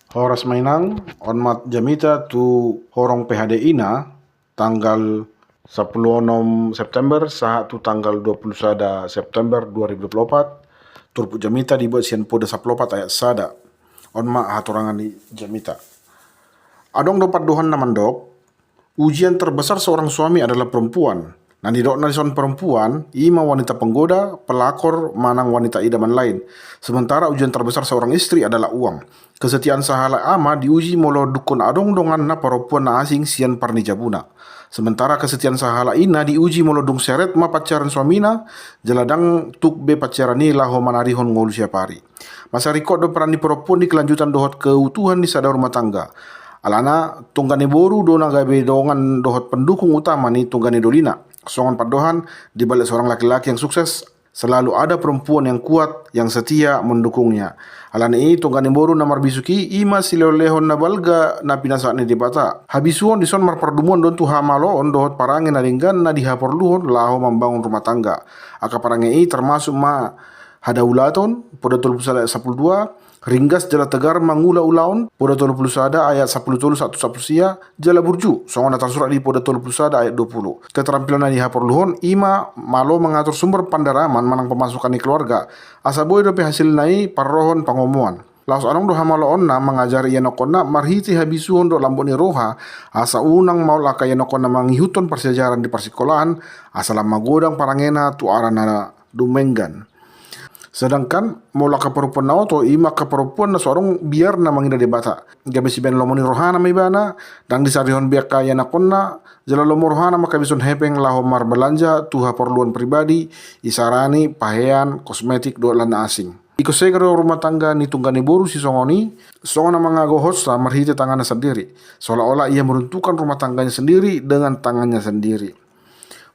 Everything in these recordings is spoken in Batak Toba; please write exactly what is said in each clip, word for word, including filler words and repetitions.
Horas ma inang, on ma jamita tu horong P H D I na, tanggal sampulu onom September sahat tu tanggal dua pulu sada September dua ribu dua pulu opat. Turpuk jamita dibuat sian Poda sampulu opat ayat sada. On ma hatorangan ni jamita. Adong do pandohan na mandok, ujian terbesar seorang suami adalah perempuan. Na nidokna dison perempuan, i ma wanita penggoda, pelakor, manang wanita idaman lain. Sementara ujian terbesar seorang istri adalah uang. Kesetiaan sahalak ama diuji molo dungkon adong donganna parompuan na asing sian parnijabuna. Sementara kesetiaan sahalak ina diuji molo dung seret ma pacaran suamina, jala ndang tuk be pacaran i laho manarihon ngolu siapari. Masa ringkot do peran ni parompuan di kelanjutan dohot keutuhan ni sada rumah tangga. Alana, tungga ni boru do na gabe dongan dohot pendukung utama ni tungga ni dolina. Songon pandohan, di balik seorang laki-laki yang sukses, selalu ada perempuan yang kuat, yang setia mendukungnya. Alani i, tungga ni boru na marbisuk i, i ma silehon-lehon na balga na pinasahat ni Debata. Habisuhon dison marpardumuan do tu hamaloon dohot parange na denggan na dihaporluhon laho mambangun rumah tangga. Angka parange i termasuk ma hadaulaton, Poda tolu pulu sada ayat sampulu dua, ringgas jala tegar mangula ulaon, Poda tolu pulu sada ayat sampulu tolu sahat tu sampulu sia, jala burju, songon na tarsurat di Poda tolu pulu sada ayat dua pulu. Keterampilan na dihaporluhon i ma malo mangatur sumber pandaraman manang pemasukan ni keluarga, asa boi dope hasilna i parrohahon pangomoan. Laos adong do hamaloonna mangajari ianakkonna marhite habisuhon dohot lambok ni roha, asa unang maol angka ianakkonna mangihuthon parsiajaran di parsikolaan, asa lam magodang parangena tu arah na dumenggan. Sedangkan molo angka parompuan na oto, i ma angka parompuan na so adong biarna mangida Debata. Gabe sibahen lomo ni rohana ma ibana, ndang disarihon be angka ianakkonna, jala lomo rohana manghabishon hepeng laho marbalanja tu haporluan pribadi, isarana pahean, kosmetik, dohot lan na asing. Ingkon sega do rumah tangga ni tungga ni boru sisongon i, songon na mangagohonsa marhite tanganna sandiri, seolah-olah ia meruntuhkan rumah tangganya sendiri dengan tangannya sendiri.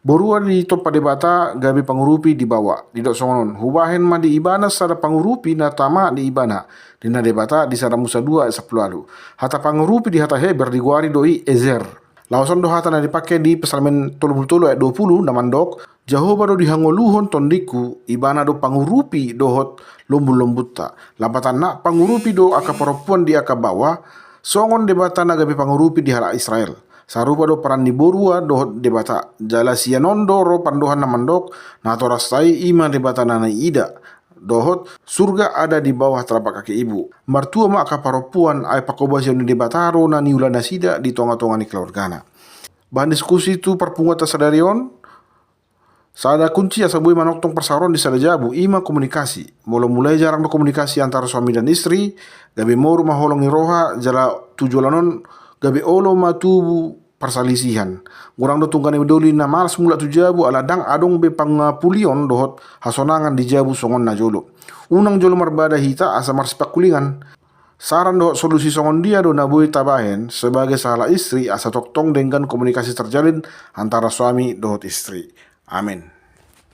Borua ditompa Debata gabe pangurupi di baoa. Didok songon on, hubahen ma di ibana sada pangurupi na tama di ibana, ninna Debata di Sada Musa dua ayat sampulu ualu. Hata pangurupi di hata Heber digoari do i ezer. Laos on do hata na dipangke di Psalmen tolu pulu tolu ayat dua pulu na mandok, Jahowa do dihangoluhon tondingku, ibana do pangurupi dohot lombun-lombunta. Lapatanna, pangurupi do angka parompuan di angka baoa, songon Debata na gabe pangurupi di halak Israel. Sarupa do peran ni borua dohot Debata. Jala sian on do ro pandohan na mandok, natorasta i i ma Debata na niida. Dohot, surga ada di bawah telapak kaki ibu. Martua ma angka parompuan, ai panghobasion ni Debata do na niula nasida di tonga-tonga ni keluargana. Bahan diskusi tu parpunguanta sadari on, sada kunci asa boi manongtong parsaoran di sada jabu, i ma komunikasi. Molo mulai jarang do komunikasi antara suami dan istri, gabe moru ma holong ni roha, jala tu joloan on gabe olo ma tubu parsalisihan. Godang do tungga ni doli na malas mulak tu jabu ala ndang adong be pangapulion dohot hasonangan di jabu songon na jolo. Unang jolo marbada hita asa marsipangkulingan. Saran dohot solusi songon dia do na boi tabahen sebagai sahalak istri asa tongtong denggan komunikasi terjalin antara suami dohot istri. Amin.